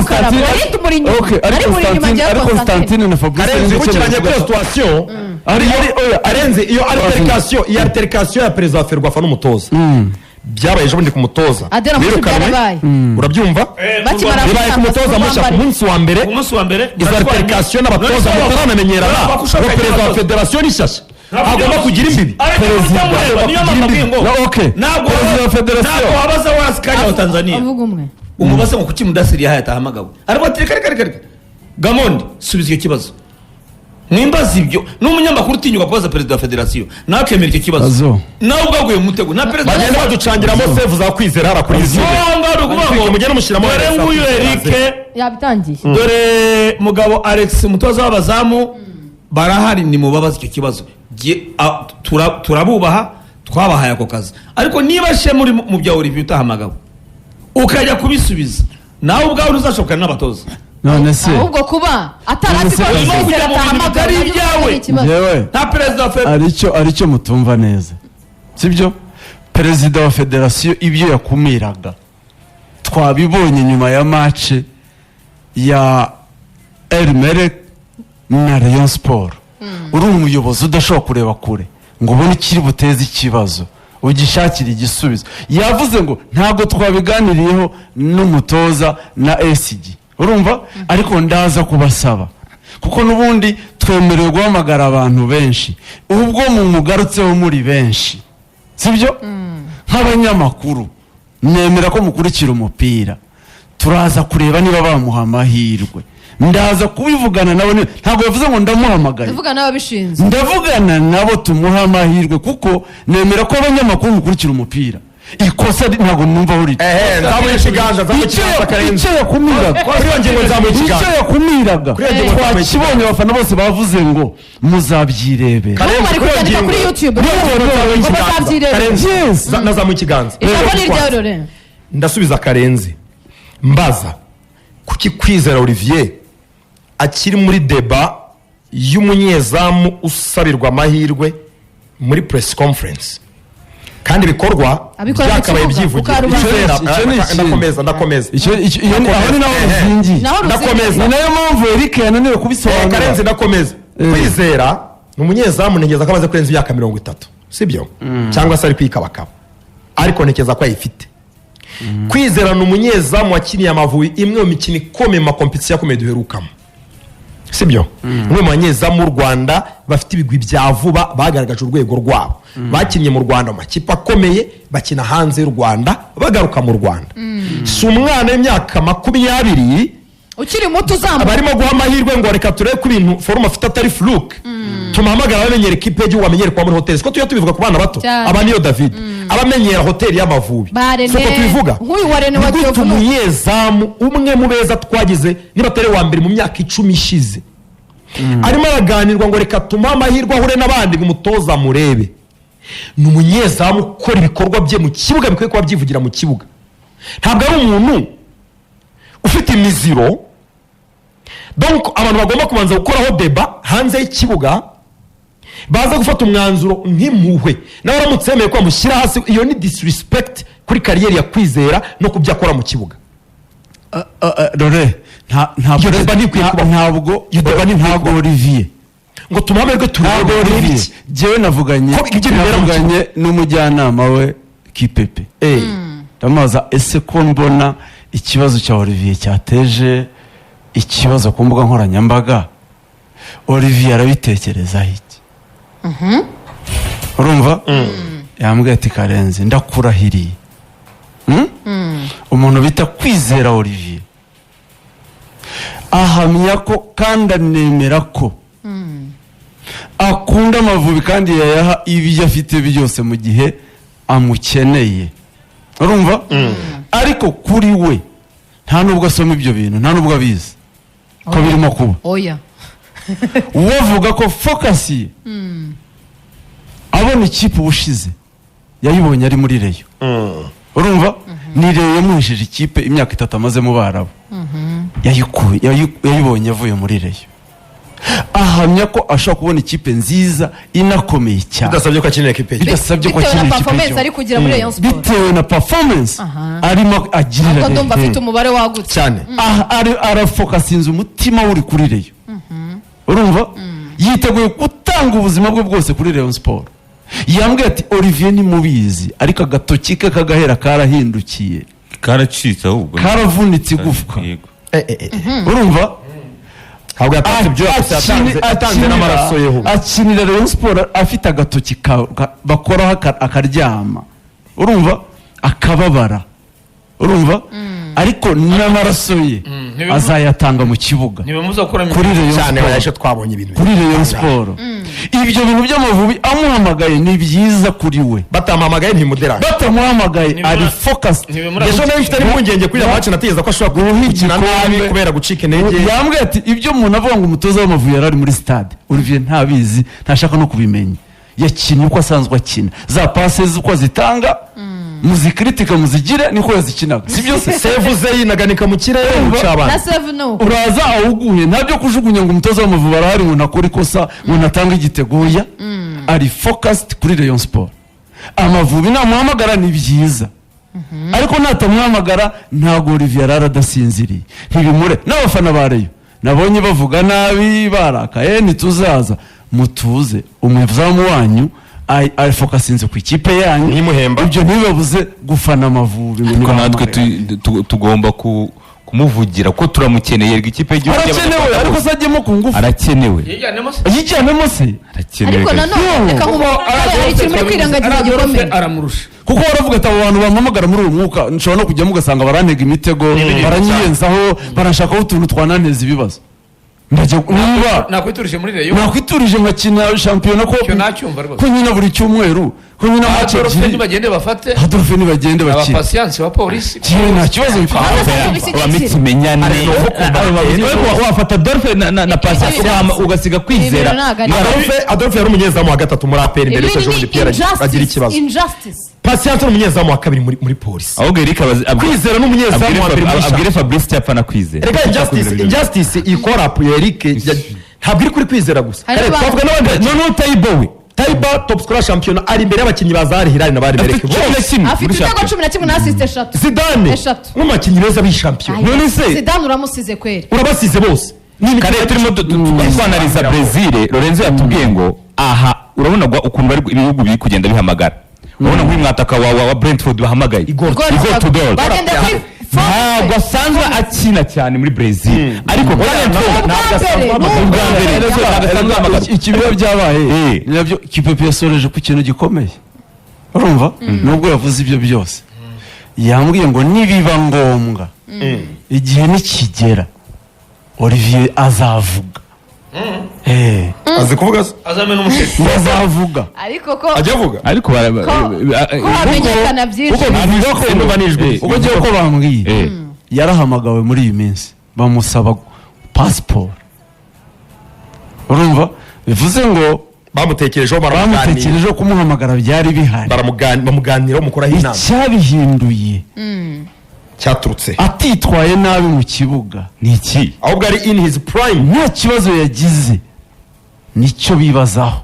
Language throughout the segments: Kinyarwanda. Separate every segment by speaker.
Speaker 1: gukaraba.
Speaker 2: Constantine-
Speaker 1: Nari tumuri inyuma.
Speaker 2: Okay, ari
Speaker 1: Nari muri inyuma
Speaker 2: Constantine,
Speaker 1: njyewe
Speaker 2: ari
Speaker 1: Constantine.
Speaker 2: Constantine na Fabrice
Speaker 3: Karenzi,
Speaker 2: nicyo
Speaker 3: wibukiranye kuri iyo
Speaker 2: bavuga.
Speaker 3: situation.
Speaker 2: Ari oya.
Speaker 3: Arenze iyo altercation, iyo altercation ya perezida wa Ferwafa n'umutoza byabaye ejo bundi ku mutoza
Speaker 1: Adela Mushi
Speaker 3: wirukanwe.
Speaker 1: byarabaye.
Speaker 3: Urabyumva?
Speaker 1: Bakimara
Speaker 3: Bibaye ku mutoza mushya ku munsi wa mbere.
Speaker 4: Ku munsi wa mbere.
Speaker 3: Izo altercation n'abatoza mutaramenyerana, ngo perezida wa federasiyo ni shyashya, agomba kugira imbibi.
Speaker 4: Perezida, niyo mpamvu abwiye ngo
Speaker 2: No, okay.
Speaker 4: ntabwo
Speaker 2: Perezida wa federasiyo.
Speaker 4: ntabwo wabaza wasikari wa Tanzania
Speaker 1: Avuga umwe.
Speaker 4: umubaze ngo kuki Mudasiri yahaye atahamagawe, ariko ati: "Reka, reka, reka, reka." Gamondi, subiza icyo kibazo. Mwimbaza ibyo n'umunyamakuru utinyuka kubaza perezida wa federasiyo nawe akemera icyo kibazo.
Speaker 2: Azo.
Speaker 4: Nawe ubwaguye mu mutego na perezida.
Speaker 3: Bagenda baducangiramo save za Kwizera hara kuri
Speaker 4: Ngo ngaho ni ukuvuga ngo
Speaker 3: mugende mushyiramo
Speaker 4: dore nguyu Eric,
Speaker 1: Yabitangiye.
Speaker 4: Dore mugabo Alex, umutoza w'abazamu, barahari, ni mubabaze icyo kibazo. Turabubaha, twabahaye ako kazi, ariko niba shema uri mu bya Olivier utahamagawe ukajya kubisubiza, nawe ubwawe ntuzashobokana n'abatoza.
Speaker 2: None se
Speaker 1: Ahubwo kuba atarazi ko
Speaker 2: None se
Speaker 1: Kwizera
Speaker 4: kujya mu bintu
Speaker 1: atahamagawe
Speaker 4: bitari
Speaker 1: nabyo
Speaker 4: ibyawe.
Speaker 1: ni ikibazo.
Speaker 2: Njyewe
Speaker 4: Nta perezida wa fe
Speaker 2: aricyo mutumva neza, sibyo? Perezida wa federasiyo ibyo yakumiraga twabibonye nyuma ya match ya Al Merreikh na Rayon Sport. Uri umuyobozi udashobora kureba kure ngo ubone ikiri buteze ikibazo ugishakire igisubizo. Yavuze ngo ntabwo twabiganiriyeho n'umutoza na SG, urumva? Ariko ndaza kubasaba kuko n'ubundi twemerewe guhamagara abantu benshi, ubwo mumugarutseho muri benshi, sibyo? Nk'abanyamakuru nemera ko mukurikira umupira, turaza kureba niba bamuha amahirwe. Ndaza kubivugana nabo, ntabwo yavuze ngo ndamuhamagaye.
Speaker 1: Ndavuga n'ababishinzwe.
Speaker 2: Ndavugana nabo tumuha amahirwe, kuko nemera ko abanyamakuru mukurikira umupira. Ikosa ntabwo numva aho riri.
Speaker 3: Ehe, nzamuye ikiganza, nzamuye
Speaker 2: Icyo
Speaker 3: ikiganza, Karenzi.
Speaker 2: Icyo yakumiraga,
Speaker 3: Kuri iyo ngingo nzamuye
Speaker 2: icyo
Speaker 3: ikiganza.
Speaker 2: yakumiraga
Speaker 3: Kuri iyo ngingo nzamuye.
Speaker 2: twakibonye, abafana bose bavuze ngo muzabyirebera.
Speaker 3: Karenzi,
Speaker 1: N'ubu bari
Speaker 3: kuri iyo
Speaker 1: kubyandika
Speaker 3: ngingo.
Speaker 1: kuri YouTube.
Speaker 3: Kuri iyo ngingo nzamuye
Speaker 1: Ngo
Speaker 3: ikiganza.
Speaker 1: bazabyirebera.
Speaker 3: Karenzi,
Speaker 2: Yes.
Speaker 3: nazamuye ikiganza.
Speaker 1: Ijambo ni iryawe, Rore.
Speaker 3: Ndasubiza Karenzi mbaza kuki Kwizera Olivier akiri muri débat y'umunyezamu usabirwa amahirwe muri press conference kandi ibikorwa
Speaker 1: Abikora mu
Speaker 3: byakabaye
Speaker 1: kibuga,
Speaker 3: byivugira.
Speaker 1: ku karubanda.
Speaker 3: Kwizera,
Speaker 2: Icyo ni ikindi.
Speaker 3: Ndakomeza, ndakomeza.
Speaker 2: Aho ni naho ruzingiye.
Speaker 1: Naho ruzingiye.
Speaker 3: Ndakomeza.
Speaker 2: Ni nayo mpamvu Eric yananiwe kubisobanura.
Speaker 3: Karenzi, ndakomeza. Kwizera ni umunyezamu ntekereza ko amaze kurenza imyaka 30, sibyo? Cyangwa se ari kwikabakaba, ariko ntekereza ko ayifite. Kwizera ni umunyezamu wakiniye Amavubi imwe mu mikino ikomeye, mu ma compétition akomeye duherukamo, sibyo? Umwe mu banyezamu b'u Rwanda bafite ibigwi bya vuba bagaragaje urwego rwabo, bakinnye mu Rwanda mu makipe akomeye, bakina hanze y'u Rwanda, bagaruka mu Rwanda. Si umwana w'imyaka 20
Speaker 1: ukiri muto uzamuka.
Speaker 3: Barimo guha amahirwe ngo reka turebe ko ibintu forme afite atari fluke, tumuhamagara abamenyera ikipe y'igihugu, amenyere kuba muri hoteli. Siko tujya tubivuga ku bana bato?
Speaker 1: Cyane.
Speaker 3: Aba niyo David abamenyera hoteli y'Amavubi.
Speaker 1: Ba René,
Speaker 3: Siko tubivuga?
Speaker 1: nk'uyu wa René wa
Speaker 3: Ni gute
Speaker 1: Kiyovu.
Speaker 3: umunyezamu umwe mu beza twagize, niba atari uwa mbere mu myaka 10 ishize, arimo araganirwa ngo reka tumuhe amahirwe ahure n'abandi, ngo umutoza amurebe? Ni umunyezamu ukora ibikorwa bye mu kibuga bikwiye kuba byivugira mu kibuga. Ntabwo ari umuntu ufite imiziro. Donc abantu bagomba kubanza gukoraho débat hanze y'ikibuga, baza gufata umwanzuro nk'impuhwe. Nawe aramutse yemeye ko bamushyira hasi, iyo ni disrespect kuri carrière ya Kwizera no ku byo akora mu kibuga.
Speaker 2: Rore, ntabwo
Speaker 3: Iyo débat ntikwiye kubaho.
Speaker 2: Ntabwo
Speaker 3: Iyo débat ntikwiye
Speaker 2: ntabwo
Speaker 3: kubaho.
Speaker 2: Olivier,
Speaker 3: Ngo tumuhe amahirwe
Speaker 2: ntabwo
Speaker 3: turebe
Speaker 2: Olivier
Speaker 3: iki.
Speaker 2: Njyewe navuganye
Speaker 3: Ko ibyo bibera mu
Speaker 2: navuganye n'umujyanama we Kipepe, ndamubaza: "Ese ko mbona ikibazo cya Olivier cyateje ikibazo ku mbuga nkoranyambaga, Olivier arabitekerezaho iki?" Urumva, yambwiye ati: "Karenzi, ndakurahiriye, Umuntu bita Kwizera Olivier ahamya ko kandi anemera ko akunda Amavubi kandi yayaha ibyo afite byose mu gihe amukeneye." Urumva, ariko kuri we nta nubwo asoma ibyo bintu, nta nubwo abizi ko birimo kuba.
Speaker 1: Oya.
Speaker 2: We avuga ko focus ye, abona ikipe ubushize yayibonye ari muri Rayon. Urumva, ni Rayon yamuhesheje ikipe imyaka 3 amaze mu Barabu. Yayikuye, yayibonye avuye muri Rayon. Ahamya ko ashobora kubona ikipe nziza inakomeye cyane
Speaker 3: Bidasabye ko akinira ekipe ye.
Speaker 2: Bidasabye ko
Speaker 1: Bitewe na
Speaker 2: akinira ikipe
Speaker 1: performance
Speaker 2: y'igihugu.
Speaker 1: ari kugira muri Rayon Sport.
Speaker 2: Bitewe na performance
Speaker 1: Aha.
Speaker 2: arimo agirira
Speaker 1: Ahubwo ndumva
Speaker 2: Rayon.
Speaker 1: afite umubare wagutse.
Speaker 3: Cyane.
Speaker 2: Aha, arafokasinze, umutima we uri kuri Rayon. Urumva yiteguye gutanga ubuzima bwe bwose kuri Rayon Sport. Yambwiye ati: "Olivier ntimubizi, ariko agatoki ke kagahera karahindukiye."
Speaker 5: Karacitse ahubwo.
Speaker 2: Karavunitse igufwa.
Speaker 5: Yego.
Speaker 2: Urumva
Speaker 3: Ntabwo yatanze ibyo yakoze, yatanze n'amaraso ye ahubwo.
Speaker 2: Akinira Rayon Sport afite agatoki bakoraho akaryama, urumva akababara, urumva, ariko n'amaraso ye azayatanga mu kibuga
Speaker 4: Ntibimuza gukora.
Speaker 2: Kuri Rayon
Speaker 3: Cyane.
Speaker 2: Sport.
Speaker 3: Ejo twabonye ibintu
Speaker 2: Kuri Rayon Sport, ibyo bintu by'Amavubi amuhamagaye ni byiza kuri we.
Speaker 3: Batamuhamagaye ntimuderanje.
Speaker 2: Batamuhamagaye ari focused.
Speaker 3: Ejo nawe mfite n'impungenge kuri iyo match, natekereza ko ashobora gukina nabi
Speaker 2: Igikombe.
Speaker 3: kubera gucika intege.
Speaker 2: Yambwiye ati: "Ibyo umuntu avuga ngo umutoza w'Amavubi yari ari muri stade, Olivier ntabizi, ntashaka no kubimenya. Yakinnye uko asanzwe akina, za passe uko azitanga, muzikritika muzigire, niko yazikinaga, si byose?"
Speaker 3: Save ze yinaganika mu kirere uca abana.
Speaker 1: Na save ni uko.
Speaker 2: Uraza awuguye, nta byo kujugunya ngo umutoza w'Amavubi arahari, ngo ntakore ikosa, ngo ntatange igitego. Oya, ari focused kuri Rayon Sport. Amavubi namuhamagara ni byiza, ariko natamuhamagara ntabwo Olivier arara adasinziriye, ntibimure. N'abafana ba Rayon nabonye bavuga nabi, barakaye, ntituzaza, mutuze. Umuzamu wanyu afokasinze ku ikipe yanyu.
Speaker 3: Ntimuhemba.
Speaker 2: Ibyo ntibibabuze gufana Amavubi ngo
Speaker 5: Ariko natwe
Speaker 2: nibahamagare.
Speaker 5: tugomba kumuvugira ko turamukeneye. Erega ikipe y'igihugu
Speaker 2: Arakenewe,
Speaker 5: y'Abanyarwanda
Speaker 2: ariko se ajyemo ku ngufu?
Speaker 5: Arakenewe.
Speaker 4: Yijyanemo se?
Speaker 2: Yijyanemo se?
Speaker 5: Arakenewe.
Speaker 1: Ariko
Speaker 5: Kabisa.
Speaker 1: nanone reka nkubwire, hari ikintu muri kwirengagiza gikomeye.
Speaker 4: Aramurusha.
Speaker 2: Kuko baravuga ati: "Abo bantu bampamagara muri uyu mwuka, nshobora no kujyamo ugasanga barantega imitego, baranyiyenzaho, baranshakaho utuntu twananteza ibibazo. Ndajya niba
Speaker 4: Nakwiturije muri Rayon.
Speaker 2: Nakwiturije nkakina shampiyona ko
Speaker 4: Icyo nacyumva rwose.
Speaker 2: ko nyina buri cyumweru, ko nyina match
Speaker 4: Adolphe
Speaker 2: ebyiri."
Speaker 4: nibagende bafate
Speaker 2: Adolphe nibagende bakina.
Speaker 4: Abapasiyansi ba polisi.
Speaker 2: Njyewe nta kibazo bifite.
Speaker 5: Bamwe ikimenyane. Wafata Adolphe na Patience, ugasiga Kwizera.
Speaker 1: Ibintu ntabwo ari-
Speaker 3: Adolphe yari umunyezamu wa gatatu muri APR mbere y'uko
Speaker 1: Ibintu
Speaker 3: ejo bundi
Speaker 1: ni
Speaker 3: Pierre agira
Speaker 1: injustice.
Speaker 3: ikibazo.
Speaker 1: Injustice.
Speaker 3: Patience ni umunyezamu wa kabiri muri polisi.
Speaker 5: Ahubwo Eric
Speaker 3: Kwizera ni umunyezamu wa mbere muri
Speaker 5: abwire Fabrice cyapfa na Kwizera.
Speaker 3: Reka, injustice iyi call-up ya Eric ntabwo iri kuri Kwizera gusa.
Speaker 1: Hari
Speaker 3: Kare,
Speaker 1: n'abandi.
Speaker 3: twavuga n'abandi bakinnyi.
Speaker 5: Noneho Tayibo we.
Speaker 3: Taiba, top scorer shampiyona, ari imbere y'abakinnyi ba Zari Hilal na bari
Speaker 5: Afite
Speaker 3: Mereke
Speaker 5: 11
Speaker 1: Afite
Speaker 5: muri
Speaker 1: ibitego
Speaker 5: shampiyona.
Speaker 1: 11 na assist eshatu.
Speaker 3: Zidane
Speaker 1: Eshatu.
Speaker 3: umwe mu bakinnyi beza b'ishampiyona.
Speaker 5: None se-
Speaker 1: Zidane uramusize kweri.
Speaker 3: Urabasize bose. Ni imikino.
Speaker 5: Kare turimo twanariza Brezil, Lorenzo yatubwiye ngo aha urabona ukuntu bari ibihugu biri kugenda bihamagara. Urabona nk'uyu mwataka wa Brentford bahamagaye,
Speaker 3: Igor
Speaker 5: Igor Tudor,
Speaker 1: Bagenda kuri
Speaker 5: ntabwo asanzwe akina cyane muri Brezil, ariko Brentford
Speaker 3: Ntabwo asanzwe
Speaker 1: Ni
Speaker 3: ahamagara.
Speaker 5: ubwa mbere ntabwo asanzwe ahamagara.
Speaker 2: Iki biba byabaye ni nabyo Kipepe yasoreje ku kintu gikomeye. Urumva, nubwo yavuze ibyo byose, yambwiye ngo nibiba ngombwa, igihe nikigera, Olivier azavuga.
Speaker 3: Azi kuvuga se?
Speaker 4: Azamena umusheri.
Speaker 2: Ngo azavuga.
Speaker 1: Ariko ko
Speaker 3: Ajya avuga.
Speaker 5: Ariko
Speaker 1: ko hamenyekana byinshi.
Speaker 2: Kuko bivuga ko
Speaker 5: Sinumva n'ijwi.
Speaker 2: Ubwo ngiye ko bambwiye, yarahamagawe muri iyi minsi, bamusaba pasiporo. Urumva, bivuze ngo
Speaker 3: Bamutekerejeho, baramuganira.
Speaker 2: Bamutekerejeho, kumuhamagara byari bihari.
Speaker 3: Bamuganiraho, mukoraho inama.
Speaker 2: Icyabihinduye
Speaker 3: Cyaturutse
Speaker 2: atitwaye nabi mu kibuga,
Speaker 5: Ni iki?
Speaker 3: Ahubwo ari in his prime.
Speaker 2: Nta kibazo yagize, nicyo bibazaho.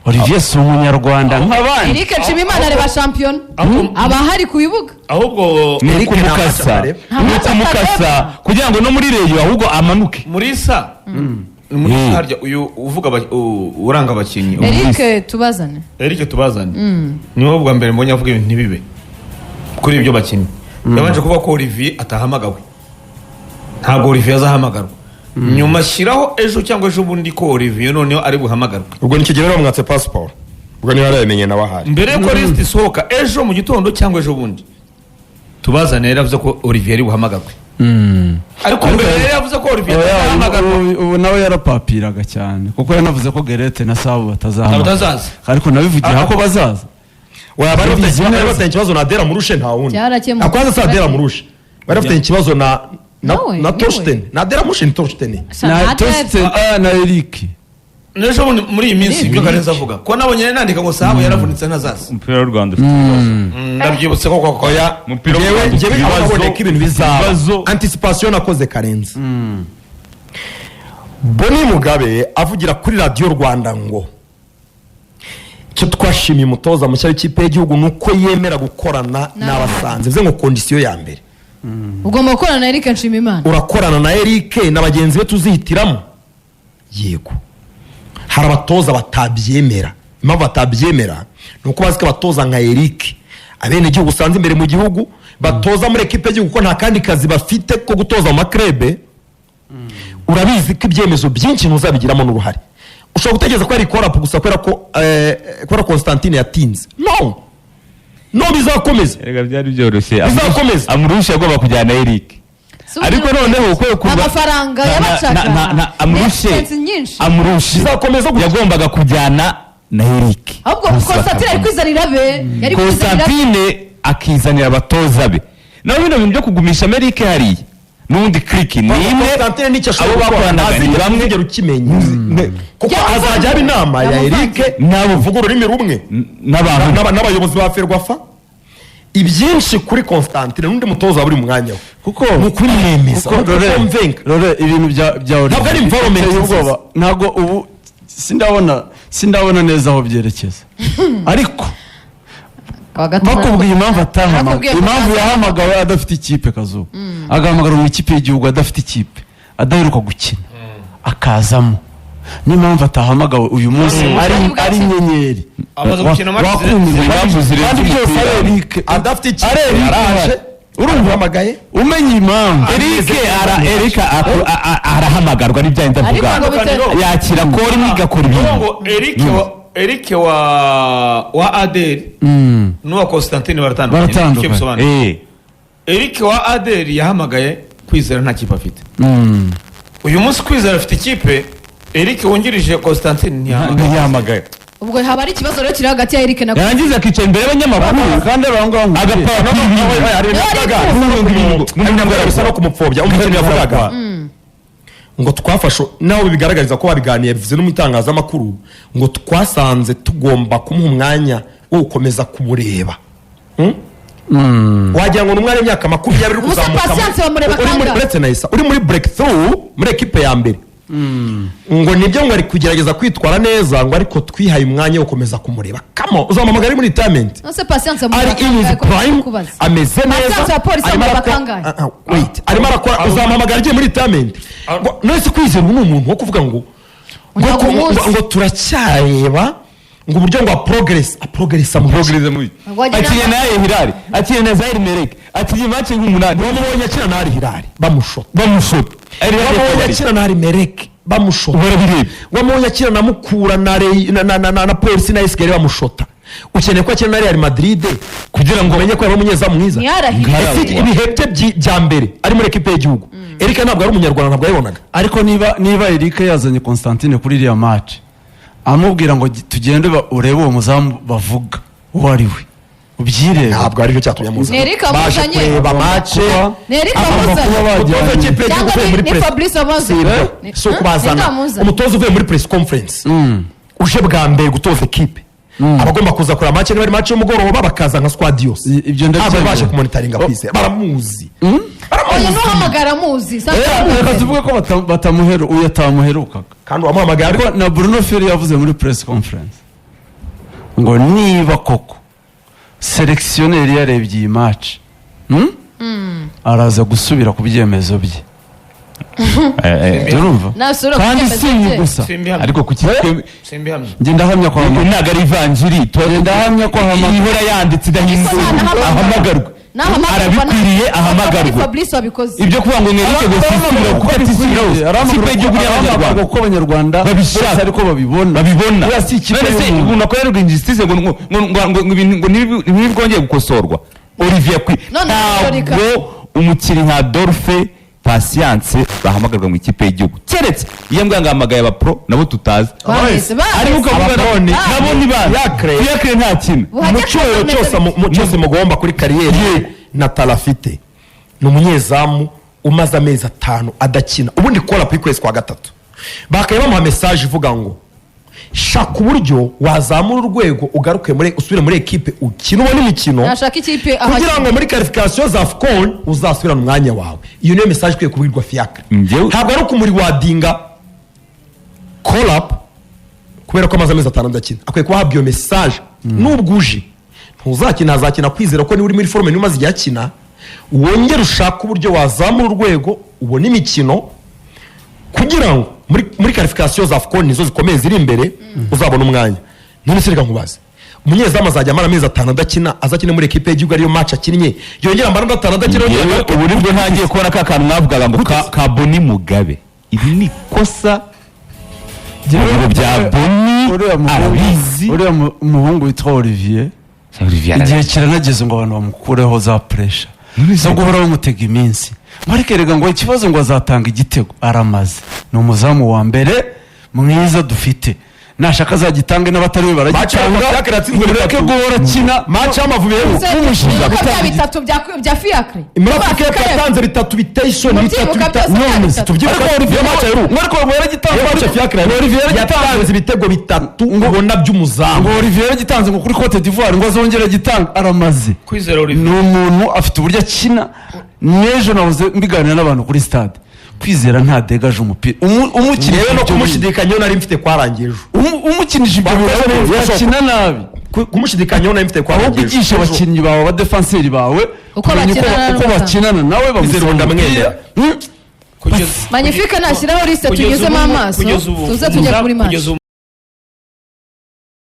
Speaker 2: Olivier si umunyarwanda nk'abandi.
Speaker 1: Eric Nshimiyimana areba shampiyona, aba ahari ku bibuga.
Speaker 4: Ahubwo
Speaker 5: Ni
Speaker 3: Eric nta
Speaker 5: ukumukasa.
Speaker 3: match atareba.
Speaker 5: Ni ukumukasa kugira ngo no muri Rayon ahubwo amanuke.
Speaker 4: Murisa, ni Murisa harya uyu uvuga uranga abakinnyi?
Speaker 1: Eric tubazane.
Speaker 4: Eric tubazane niwe bwa mbere mbonye avuga ibintu ntibibe kuri ibyo bakinnyi. Yabanje kuvuga ko Olivier atahamagawe, ntabwo Olivier azahamagarwa, nyuma ashyiraho ejo cyangwa ejo bundi ko Olivier noneho ari buhamagarwe.
Speaker 3: Ubwo nicyo gihe rero bamwatse pasiporo, ubwo niba yarabimenye nawe ahari.
Speaker 4: Mbere yuko lisiti isohoka ejo mu gitondo cyangwa ejo bundi, tubazane yari yavuze ko Olivier ari buhamagarwe, ariko mbere yari yavuze ko Olivier
Speaker 2: Oya,
Speaker 4: atazahamagarwa.
Speaker 2: Ubu nawe yarapapiraga cyane, kuko yanavuze ko Gerete na Sabu batazahamagara.
Speaker 4: Batazaza.
Speaker 2: Ariko nabivugiye ko bazaza.
Speaker 3: Oya, bari
Speaker 2: Babizi
Speaker 3: bafitanye
Speaker 2: neza.
Speaker 3: bari bafitanye ikibazo na Adera Murushe, nta wundi.
Speaker 1: Byarakemutse.
Speaker 3: Akwanza si Adera Murushe, bari bafitanye ikibazo na
Speaker 1: Nawe,
Speaker 3: na
Speaker 1: niwe.
Speaker 3: Torsten, na Adera Murushe ni Torsten.
Speaker 2: Na Tosten, na Eric.
Speaker 4: N'ejo bundi muri iyi minsi ibyo Karenzi avuga ko nabonye nandika ngo Sabu yaravunitse ntazaza.
Speaker 5: Umupira w'u Rwanda ufite ibibazo.
Speaker 4: Ndabyibutse ko koko.
Speaker 3: Oya.
Speaker 5: Umupira w'u
Speaker 3: Njyewe
Speaker 5: Rwanda ufite
Speaker 3: njyewe aho
Speaker 5: ibibazo.
Speaker 3: nabonye ko ibintu bizaba,
Speaker 5: Ibibazo.
Speaker 3: anticipation nakoze, Karenzi. Boni Mugabe avugira kuri Radiyo Rwanda ngo icyo twashimiye umutoza mushya w'ikipe y'igihugu ni uko yemera gukorana n'abasanze. Bivuze ngo condition ya mbere,
Speaker 1: Ugomba gukorana na Eric Nshimiyimana.
Speaker 3: Urakorana na Eric na bagenzi be tuzihitiramo. Yego, hari abatoza batabyemera. Impamvu batabyemera ni uko bazi ko abatoza nka Eric, abenegihugu usanze imbere mu gihugu batoza muri ekipe y'igihugu, kuko nta kandi kazi bafite ko gutoza mu ma club. Urabizi ko ibyemezo byinshi ntuzabigiramo n'uruhare. Ushobora gutekereza ko ari call-up gusa kubera Constantine yatinze. No, no, bizakomeza.
Speaker 5: Erega byari byoroshye.
Speaker 3: Bizakomeza.
Speaker 5: Amurusha agomba kujyana Eric.
Speaker 1: Si ubu
Speaker 5: Ariko noneho uko
Speaker 1: amafaranga yabacaga
Speaker 5: Amurushe
Speaker 1: expense nyinshi.
Speaker 5: Amurushe
Speaker 3: Bizakomeza gutya.
Speaker 5: yagombaga kujyana na Eric.
Speaker 1: Ahubwo
Speaker 5: Bose
Speaker 1: Constantine ari
Speaker 5: bakavamo.
Speaker 1: kwizanira be, yari kwizanira be.
Speaker 5: Constantine akizanira abatoza be. Naho bino bintu byo kugumisha Eric hariya n'ubundi clique ni imwe.
Speaker 3: Constantine nicyo ashobora
Speaker 5: Abo
Speaker 3: gukora
Speaker 5: bakoranaga ni
Speaker 3: ntazigera
Speaker 5: bamwe.
Speaker 3: ntuzigera ukimenya, kuko hazajya haba inama ya
Speaker 1: Yamuvanze.
Speaker 3: Eric
Speaker 5: Nabo.
Speaker 3: uvuga ururimi rumwe
Speaker 5: n'abantu
Speaker 3: n'abayobozi ba FERWAFA. Ibyinshi kuri Constantine n'undi mutoza wa buri mwanya we
Speaker 2: Kuko
Speaker 3: ni ukurimwemeza,
Speaker 2: kuko
Speaker 3: ni ukukonvenka.
Speaker 2: Rore, ibintu bya
Speaker 3: Ntabwo ari environment
Speaker 2: biteye
Speaker 3: nziza.
Speaker 2: ubwoba. Ntabwo ubu sindabona neza aho byerekeza, ariko
Speaker 1: Kwa gatanu.
Speaker 2: bakubwiye impamvu atahamagawe,
Speaker 1: Nakubwiye ko
Speaker 2: impamvu
Speaker 1: atahamagawe.
Speaker 2: yahamagawe adafite ikipe, Kazuba agahamagara mu ikipe y'igihugu adafite ikipe, adaheruka gukina, akazamo, n'impamvu atahamagawe uyu munsi ari inyenyeri.
Speaker 4: Amaze gukina match
Speaker 2: Wakumva
Speaker 5: impamvu zirenze
Speaker 2: kandi byose ari
Speaker 5: umupira.
Speaker 2: Eric
Speaker 3: Adafite ikipe,
Speaker 2: ari Eric
Speaker 3: yaraje.
Speaker 2: Urumva?
Speaker 3: Ahamagaye.
Speaker 2: Umenya impamvu
Speaker 5: Eric arahamagarwa n'ibyo
Speaker 1: Ariko
Speaker 5: ndavuga.
Speaker 1: ngo
Speaker 5: Yakira call imwe, igakora
Speaker 4: Kuvuga
Speaker 5: ibintu.
Speaker 4: ngo Eric wa Adel n'uwa Constantine baratandukanye.
Speaker 2: Baratandukanye.
Speaker 4: Icyo bisobanuye. Eric wa Adel yahamagaye Kwizera nta kipe afite. Uyu munsi Kwizera afite ikipe, Eric wungirije Constantine ntiyahamagaye.
Speaker 5: Ntiyahamagaye.
Speaker 1: Ubwo haba ari ikibazo rero kiri hagati ya Eric na
Speaker 5: Yarangiza akicara imbere y'abanyamakuru
Speaker 2: Kandi aho ngaho
Speaker 5: agapapa.
Speaker 3: Bisa no kumupfobya. Umva ikintu yavugaga ngo twafashe, naho bigaragariza ko babiganiye, bivuze no mu itangazamakuru, ngo twasanze tugomba kumuha umwanya wo gukomeza kumureba. Wagira ngo ni umwana w'imyaka 20 uri
Speaker 1: Ubuse
Speaker 3: kuzamuka
Speaker 1: Patience bamureba
Speaker 3: uri muri
Speaker 1: kangahe?
Speaker 3: Uretse na Isa uri muri breakthrough muri ekipe ya mbere, ngo nibyo, ngo ari kugerageza kwitwara neza, ngo ariko twihaye umwanya wo gukomeza kumureba. Kamo uzamuhamagara ari muri retirement?
Speaker 1: Nose Patience
Speaker 3: Ari
Speaker 1: bamureba
Speaker 3: in his
Speaker 1: kangahe ko
Speaker 3: prime,
Speaker 1: kubaza?
Speaker 3: ameze neza.
Speaker 1: Patience wa polisi
Speaker 3: Arimo
Speaker 1: bamureba
Speaker 3: arakora.
Speaker 1: kangahe?
Speaker 3: Ah, ah, wait, arimo arakora. Uzamuhamagara agiye muri retirement? Ngo none se Kwizera ubu ni umuntu wo kuvuga ngo
Speaker 1: Ntabwo umuzi.
Speaker 3: ngo turacyareba ngo uburyo ngo aprogressa mu
Speaker 1: Ngo wagira
Speaker 5: Akiniye na Al Hilal, akiniye na Zahir Merek, akiniye match nk'umunani.
Speaker 3: Bamubonye akina na Al Hilal bamushota.
Speaker 5: Bamushota. Al Hilal
Speaker 3: Bamubonye akina na Al Merek bamushota.
Speaker 5: Barabireba.
Speaker 3: Wamubonye akina na Mukura na Rey- na Polisi na AS Kigali bamushota. Ukeneye ko akina na Real Madrid kugira ngo umenye ko yaba umunyezamu mwiza?
Speaker 1: Ntiyarahiriye.
Speaker 3: Ese ibihe bye bya mbere ari muri ekipe y'igihugu, Eric ntabwo ari umunyarwanda, ntabwo yabibonaga.
Speaker 2: Ariko niba Eric yazanye Constantine kuri iriya match, amubwira ngo tugende urebe uwo muzamu bavuga uwo ari we, ubyirebe.
Speaker 3: Ntabwo aricyo cyatumye amuzana.
Speaker 1: Ni Eric
Speaker 3: Baje
Speaker 1: wamuzanye.
Speaker 3: kureba match.
Speaker 1: Ni Eric
Speaker 2: Agomba
Speaker 1: wamuzanye.
Speaker 2: kuba
Speaker 3: Umutoza
Speaker 2: bajyanye.
Speaker 3: w'ikipe y'igihugu
Speaker 1: Cyangwa
Speaker 3: uvuye muri
Speaker 1: ni
Speaker 3: press
Speaker 1: Fabrice wamuzanye?
Speaker 3: Si ibyo. Si ukubazana.
Speaker 1: Ninde wamuzanye?
Speaker 3: Umutoza uvuye muri press conference, uje bwa mbere gutoza ekipe, aba agomba kuza kureba match. Niba ari match y'umugoroba, bakaza nka squad yose.
Speaker 2: Ibyo
Speaker 3: Ntabwo
Speaker 2: ndabyemera.
Speaker 3: baje kumonitaringa Kwizera, baramuzi.
Speaker 1: Oya, n'uhamagara amuzi.
Speaker 2: Reka tuvuge ko uyu atamuherukaga.
Speaker 3: Kandi uwamuhamagaye
Speaker 2: Ariko
Speaker 3: ariko
Speaker 2: na Bruno Ferry yavuze muri press conference ngo niba koko sélectionneur yarebye iyi match, araza gusubira ku byemezo bye. Urumva?
Speaker 1: Nasubira ku
Speaker 2: Kandi
Speaker 1: byemezo
Speaker 2: si ibi
Speaker 1: bye.
Speaker 2: gusa.
Speaker 4: Simbihamya.
Speaker 5: Ariko kuki
Speaker 4: Simbihamya.
Speaker 2: Njye ndahamya ko
Speaker 5: Ubwo ntabwo ari ivanjiri.
Speaker 2: Ndahamya ko ahamagara.
Speaker 5: Ihora yanditse idahindurwa.
Speaker 1: Ariko
Speaker 5: Ahamagarwa.
Speaker 1: Nahamagarwa.
Speaker 5: Arabikwiriye, ahamagarwa.
Speaker 1: Fabrice wabikoze.
Speaker 5: Ibyo kuvuga ngo ni Eric ngo sisubira kuko atisubiraho, ikipe y'igihugu y'abanyarwanda
Speaker 2: kuko abanyarwanda
Speaker 5: Babishaka.
Speaker 2: bose ariko babibona.
Speaker 5: Babibona.
Speaker 2: Buriya si ikipe
Speaker 5: None se
Speaker 2: y'umuntu.
Speaker 5: umuntu akorerwa injustice ngo ibintu ngo ntibibwongeye gukosorwa? Olivier Kwi
Speaker 1: None Reka.
Speaker 5: ntabwo umukinnyi nka Adolphe Patience bahamagarwa mu ikipe y'igihugu, keretse iyo mbwa ngo ahamagaye aba pro nabo tutazi.
Speaker 1: Baheze, baheze.
Speaker 5: Ariko ukavuga
Speaker 3: Aba pro
Speaker 5: nabo ni bande?
Speaker 3: Fiacre.
Speaker 5: Fiacre nta kintu.
Speaker 1: Buhajya
Speaker 3: Mu cyubahiro
Speaker 1: kameze
Speaker 3: cyose
Speaker 1: bite?
Speaker 3: cyose mugomba kuri carrière ye na talent afite, ni umunyezamu umaze amezi 5 adakina. Ubundi call-up y'ukwezi kwa gatatu bakaba bamuha message ivuga ngo shaka uburyo wazamura urwego, ugaruke muri, usubire muri ekipe, ukine, ubone imikino
Speaker 1: Nashaka ikipe
Speaker 3: kugira
Speaker 1: ahakina.
Speaker 3: ngo muri qualification za AFCON uzasubirane umwanya wawe. Iyo niyo message ikwiye kubwirwa Fiacre.
Speaker 5: Njyewe-
Speaker 3: Ntabwo ari ukumuriwadinga. Call up kubera ko amaze amezi 5 adakina, akwiye kuba ahabwa iyo message: nubwo uje ntuzakina, hazakina Kwizera, ko niba uri muri forme, niba umaze igihe akina, wongere ushake uburyo wazamura urwego, ubone imikino, kugira ngo muri qualification za AFCON, nizo zikomeye ziri imbere, uzabona umwanya. None se reka nkubaze, umunyezamu azajya amara amezi 5 adakina, azakina muri ekipe y'igihugu ariyo match akinnye, yongera amara andi 5 adakina, yongere
Speaker 5: Yewe,
Speaker 3: agaruke?
Speaker 5: ubu nibwo ntangiye kubona ka kantu mwavugaga ngo ka Boni Mugabe. Iri ni ikosa mu biro bya Boni.
Speaker 2: Uriya muhungu,
Speaker 5: Arabizi.
Speaker 2: uriya muhungu witwa Olivier,
Speaker 5: Olivier
Speaker 2: igihe
Speaker 5: arabizi.
Speaker 2: kiranageze ngo abantu bamukureho za pressure zo guhora bamutega iminsi, ngo ariko erega ngo ikibazo ngo azatanga igitego. Aramaze, ni umuzamu wa mbere mwiza dufite, nashaka azagitange, n'abatari we baragitanga.
Speaker 3: Match ya yatsinzwe
Speaker 2: Mureke
Speaker 3: bitatu.
Speaker 2: guhora akina.
Speaker 3: Match y'Amavubi iheruka.
Speaker 2: Kumushinja
Speaker 1: Mwibuka bya
Speaker 2: gutanga
Speaker 1: bitatu bya Fiacre?
Speaker 3: Muri Afurika y'Epfo yatanze bitatu biteye isoni, bitatu.
Speaker 1: Mubyibuka
Speaker 3: Bitatu.
Speaker 1: byose bya
Speaker 3: None
Speaker 1: bitatu.
Speaker 3: tubyibuka.
Speaker 2: Ariko Olivier
Speaker 3: Iyo match aheruka,
Speaker 2: ariko ngo yaragitanze.
Speaker 3: iyo match ya Fiacre,
Speaker 2: Ngo Olivier yaragitanze.
Speaker 3: yatanze ibitego bitatu ubona by'umuzamu.
Speaker 2: Ngo Olivier yaragitanze, ngo kuri Cote d'Ivoire ngo azongere agitanga. Aramaze.
Speaker 4: Kwizera Olivier.
Speaker 2: Ni umuntu afite uburyo akina. N'ejo nahoze mbiganira n'abantu kuri stade, Kwizera ntadegaje umupira. Umukinisha
Speaker 3: Yewe, no
Speaker 2: ibyo bintu.
Speaker 3: kumushidikanyaho nari mfite kwarangiye ejo.
Speaker 2: Umukinisha ibyo
Speaker 3: Bakoze
Speaker 2: bintu,
Speaker 3: neza.
Speaker 2: yakina nabi.
Speaker 3: Kumushidikanyaho nari mfite
Speaker 2: Ahubwo
Speaker 3: kwarangiye ejo.
Speaker 2: igisha abakinnyi bawe, abadefanseri bawe,
Speaker 1: Uko
Speaker 2: kumenya
Speaker 1: bakinana
Speaker 2: uko
Speaker 1: n'umuzamu.
Speaker 2: bakinana nawe,
Speaker 3: Kwizera
Speaker 2: bamusaba
Speaker 3: ndamwemera.
Speaker 2: umupira.
Speaker 4: Kugeza-
Speaker 1: Magnifique nashyiraho liste,
Speaker 4: kugeza
Speaker 1: tunyuzemo
Speaker 4: ubu-
Speaker 1: amaso,
Speaker 4: kugeza ubu-
Speaker 1: tuze tujya kuri match.
Speaker 4: Kugeza ubu.